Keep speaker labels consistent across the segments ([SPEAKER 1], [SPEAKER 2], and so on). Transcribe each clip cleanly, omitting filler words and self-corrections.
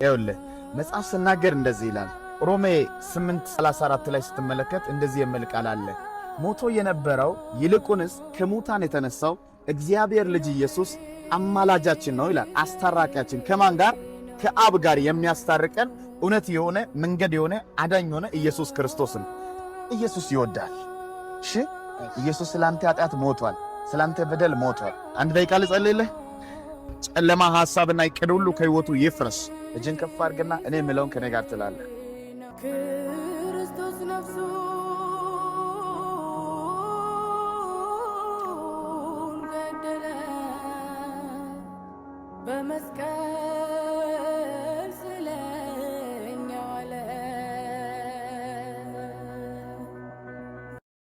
[SPEAKER 1] ይኸውልህ መጽሐፍ ስናገር እንደዚህ ይላል። ሮሜ 8:34 ላይ ስትመለከት እንደዚህ የሚል ቃል አለ። ሞቶ የነበረው ይልቁንስ ከሙታን የተነሳው እግዚአብሔር ልጅ ኢየሱስ አማላጃችን ነው ይላል። አስታራቂያችን ከማን ጋር? ከአብ ጋር የሚያስታርቀን እውነት የሆነ መንገድ የሆነ አዳኝ የሆነ ኢየሱስ ክርስቶስ ነው። ኢየሱስ ይወዳል። እሺ፣ ኢየሱስ ስላንተ ኃጢአት ሞቷል። ስላንተ በደል ሞቷል። አንድ ደቂቃ ልጸልይልህ። ጨለማ ሐሳብና እቅድ ሁሉ ከህይወቱ ይፍረስ። እጅን ከፍ አድርግና እኔ የምለውን ከኔ ጋር ትላለህ።
[SPEAKER 2] ክርስቶስ ነፍሱን ገደለ በመስቀል ስለኛ ዋለ።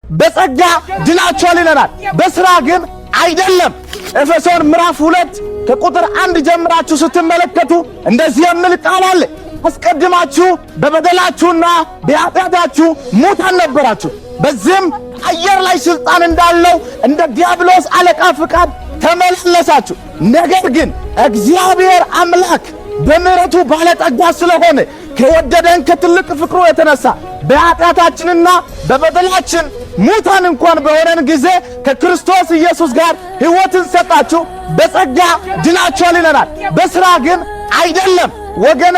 [SPEAKER 1] በጸጋ ድናችኋል ይለናል፣ በስራ ግን አይደለም። ኤፌሶን ምዕራፍ 2 ከቁጥር 1 ጀምራችሁ ስትመለከቱ እንደዚህ የሚል ቃል አለ። አስቀድማችሁ በበደላችሁና በኃጢአታችሁ ሙታን ነበራችሁ፣ በዚህም አየር ላይ ስልጣን እንዳለው እንደ ዲያብሎስ አለቃ ፍቃድ ተመላለሳችሁ። ነገር ግን እግዚአብሔር አምላክ በምሕረቱ ባለጠጋ ስለሆነ ከወደደን ከትልቅ ፍቅሩ የተነሳ በኃጢአታችንና በበደላችን ሙታን እንኳን በሆነን ጊዜ ከክርስቶስ ኢየሱስ ጋር ሕይወትን ሰጣችሁ፣ በጸጋ ድናችኋል ይለናል። በሥራ ግን አይደለም ወገኔ።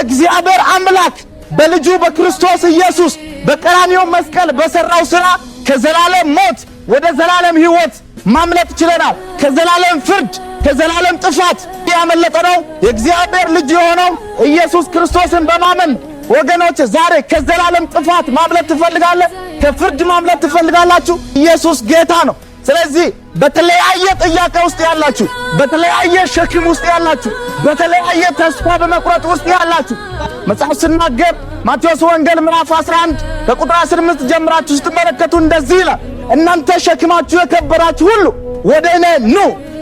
[SPEAKER 1] እግዚአብሔር አምላክ በልጁ በክርስቶስ ኢየሱስ በቀራንዮ መስቀል በሠራው ሥራ ከዘላለም ሞት ወደ ዘላለም ሕይወት ማምለጥ ችለናል። ከዘላለም ፍርድ፣ ከዘላለም ጥፋት ያመለጠ ነው የእግዚአብሔር ልጅ የሆነው ኢየሱስ ክርስቶስን በማመን። ወገኖች፣ ዛሬ ከዘላለም ጥፋት ማምለጥ ትፈልጋለህ? ከፍርድ ማምለጥ ትፈልጋላችሁ? ኢየሱስ ጌታ ነው። ስለዚህ በተለያየ ጥያቄ ውስጥ ያላችሁ፣ በተለያየ ሸክም ውስጥ ያላችሁ፣ በተለያየ ተስፋ በመቁረጥ ውስጥ ያላችሁ፣ መጽሐፍ ስናገር ማቴዎስ ወንጌል ምዕራፍ 11 ከቁጥር 15 ጀምራችሁ ስትመለከቱ እንደዚህ ይላል። እናንተ ሸክማችሁ የከበዳችሁ ሁሉ ወደ እኔ ኑ፣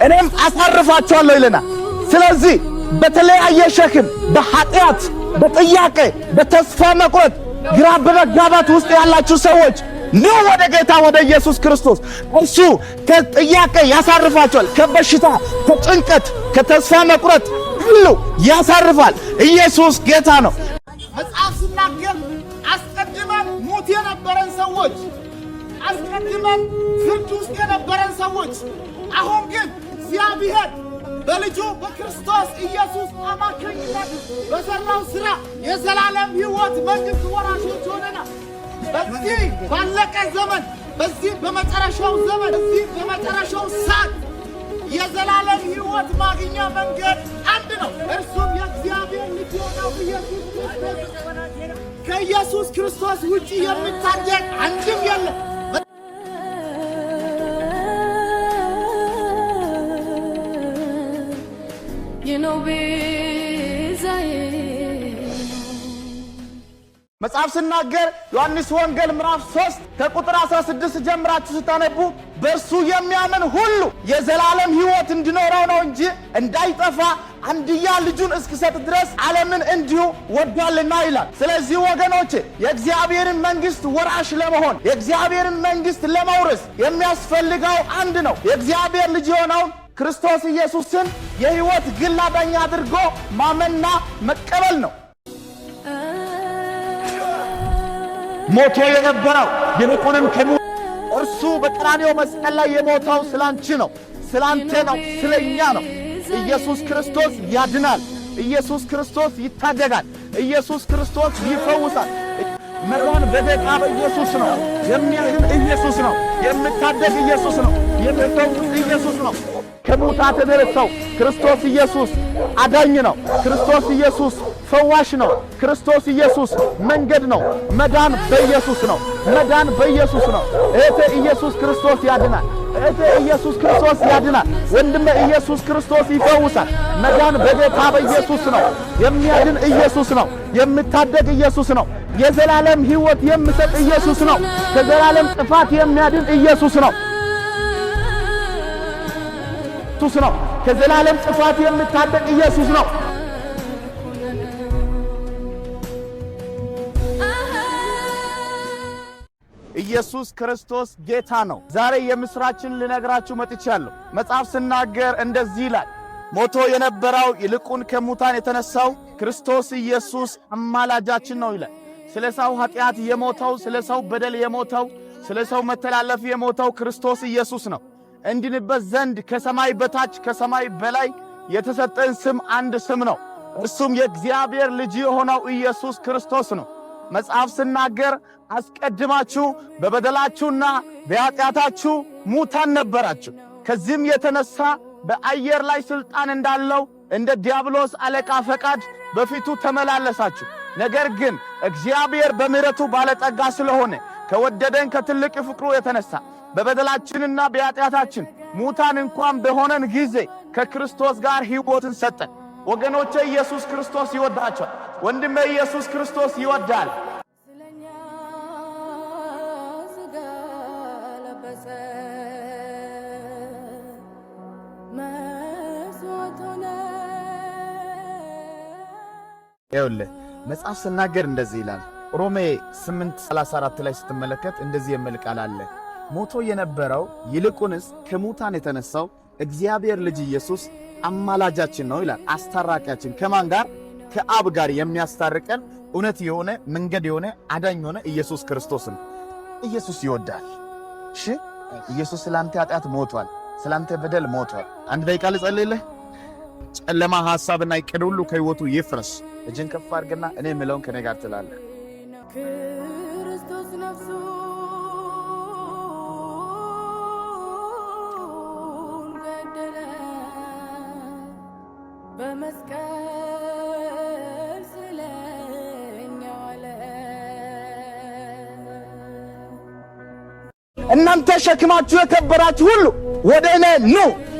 [SPEAKER 1] እኔም አሳርፋችኋለሁ ይለናል። ስለዚህ በተለያየ ሸክም፣ በኃጢአት፣ በጥያቄ፣ በተስፋ መቁረጥ፣ ግራ በመጋባት ውስጥ ያላችሁ ሰዎች ኑ ወደ ጌታ ወደ ኢየሱስ ክርስቶስ። እሱ ከጥያቄ ያሳርፋችኋል። ከበሽታ፣ ከጭንቀት፣ ከተስፋ መቁረጥ ሁሉ ያሳርፋል። ኢየሱስ ጌታ ነው። መጽሐፍ ሲናገር አስቀድመን ሙት የነበረን ሰዎች፣ አስቀድመን ፍርድ ውስጥ የነበረን ሰዎች፣ አሁን ግን እግዚአብሔር በልጁ በክርስቶስ ኢየሱስ አማካኝነት በሠራው ሥራ የዘላለም ሕይወት መንግሥት ወራሾች ሆነናል። በዚህ ባለቀ ዘመን፣ በዚህ በመጨረሻው ዘመን፣ በዚህ በመጨረሻው ሰዓት የዘላለም ሕይወት ማግኛ መንገድ አንድ ነው። እርሱም የእግዚአብሔር ልጅ የሆነው ኢየሱስ ክርስቶስ። ከኢየሱስ ክርስቶስ ውጪ የሚታደግ አንድም የለም።
[SPEAKER 2] ነው ቤዛዬ።
[SPEAKER 1] መጽሐፍ ስናገር ዮሐንስ ወንጌል ምዕራፍ 3 ከቁጥር 16 ጀምራችሁ ስታነቡ በእርሱ የሚያምን ሁሉ የዘላለም ሕይወት እንዲኖረው ነው እንጂ እንዳይጠፋ አንድያ ልጁን እስኪሰጥ ድረስ ዓለምን እንዲሁ ወዷልና ይላል። ስለዚህ ወገኖቼ፣ የእግዚአብሔርን መንግሥት ወራሽ ለመሆን፣ የእግዚአብሔርን መንግሥት ለመውረስ የሚያስፈልገው አንድ ነው። የእግዚአብሔር ልጅ የሆነውን ክርስቶስ ኢየሱስን የሕይወት ግል አዳኝ አድርጎ ማመንና መቀበል ነው። ሞቶ የነበረው ይልቁንም እርሱ በቀራንዮ መስቀል ላይ የሞተው ስላንቺ ነው፣ ስላንተ ነው፣ ስለኛ ነው። ኢየሱስ ክርስቶስ ያድናል። ኢየሱስ ክርስቶስ ይታደጋል። ኢየሱስ ክርስቶስ ይፈውሳል። መዳን በጌታ በኢየሱስ ነው። የሚያድን ኢየሱስ ነው። የሚታደግ ኢየሱስ ነው። የሚፈውስ ኢየሱስ ነው። ከሙታን የተነሳው ክርስቶስ ኢየሱስ አዳኝ ነው። ክርስቶስ ኢየሱስ ፈዋሽ ነው። ክርስቶስ ኢየሱስ መንገድ ነው። መዳን በኢየሱስ ነው። መዳን በኢየሱስ ነው። እህቴ፣ ኢየሱስ ክርስቶስ ያድናል። እህቴ፣ ኢየሱስ ክርስቶስ ያድናል። ወንድሜ፣ ኢየሱስ ክርስቶስ ይፈውሳል። መዳን በጌታ በኢየሱስ ነው። የሚያድን ኢየሱስ ነው። የሚታደግ ኢየሱስ ነው። የዘላለም ሕይወት የሚሰጥ ኢየሱስ ነው። ከዘላለም ጥፋት የሚያድን ኢየሱስ ነው። ኢየሱስ ነው። ከዘላለም ጥፋት የሚታደግ ኢየሱስ ነው። ኢየሱስ ክርስቶስ ጌታ ነው። ዛሬ የምስራችን ልነግራችሁ መጥቻለሁ። መጽሐፍ ስናገር እንደዚህ ይላል። ሞቶ የነበረው ይልቁን ከሙታን የተነሳው ክርስቶስ ኢየሱስ አማላጃችን ነው ይላል። ስለ ሰው ኃጢአት የሞተው፣ ስለ ሰው በደል የሞተው፣ ስለ ሰው መተላለፍ የሞተው ክርስቶስ ኢየሱስ ነው። እንድንበት ዘንድ ከሰማይ በታች ከሰማይ በላይ የተሰጠን ስም አንድ ስም ነው። እርሱም የእግዚአብሔር ልጅ የሆነው ኢየሱስ ክርስቶስ ነው። መጽሐፍ ስናገር አስቀድማችሁ በበደላችሁና በኃጢአታችሁ ሙታን ነበራችሁ። ከዚህም የተነሳ በአየር ላይ ሥልጣን እንዳለው እንደ ዲያብሎስ አለቃ ፈቃድ በፊቱ ተመላለሳችሁ። ነገር ግን እግዚአብሔር በምሕረቱ ባለጠጋ ስለሆነ ከወደደን ከትልቅ ፍቅሩ የተነሳ በበደላችንና በኃጢአታችን ሙታን እንኳን በሆነን ጊዜ ከክርስቶስ ጋር ሕይወትን ሰጠን። ወገኖቼ ኢየሱስ ክርስቶስ ይወዳቸዋል። ወንድሜ ኢየሱስ ክርስቶስ ይወዳል።
[SPEAKER 2] ስለኛ ሥጋ ለበሰ መስዋዕት ሆነ።
[SPEAKER 1] ይኸውልህ መጽሐፍ ስናገር እንደዚህ ይላል። ሮሜ 8:34 ላይ ስትመለከት እንደዚህ የሚል ቃል አለ። ሞቶ የነበረው ይልቁንስ ከሙታን የተነሳው እግዚአብሔር ልጅ ኢየሱስ አማላጃችን ነው ይላል። አስታራቂያችን ከማን ጋር? ከአብ ጋር የሚያስታርቀን እውነት የሆነ መንገድ የሆነ አዳኝ የሆነ ኢየሱስ ክርስቶስ ነው። ኢየሱስ ይወዳል። እሺ፣ ኢየሱስ ስላንተ ኃጢአት ሞቷል። ስላንተ በደል ሞቷል። አንድ ደቂቃ ልጸልይልህ። ጨለማ ሐሳብና እቅድ ሁሉ ከህይወቱ ይፍረስ። እጅን ከፍ አድርግና እኔ የምለውን ከኔ ጋር ትላለህ።
[SPEAKER 2] ክርስቶስ ነፍሱን ገደለ በመስቀል ስለኛ ዋለ።
[SPEAKER 1] እናንተ ሸክማችሁ የከበራችሁ ሁሉ ወደ እኔ ኑ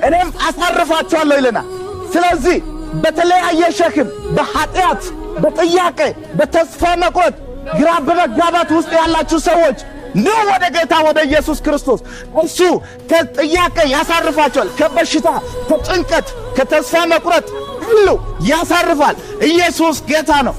[SPEAKER 1] እኔም አሳርፋችኋለሁ ይለናል። ስለዚህ በተለያየ ሸክም፣ በኃጢአት፣ በጥያቄ፣ በተስፋ መቁረጥ፣ ግራ በመጋባት ውስጥ ያላችሁ ሰዎች ኑ ወደ ጌታ ወደ ኢየሱስ ክርስቶስ። እርሱ ከጥያቄ ያሳርፋችኋል፣ ከበሽታ፣ ከጭንቀት፣ ከተስፋ መቁረጥ ሁሉ ያሳርፋል። ኢየሱስ ጌታ ነው።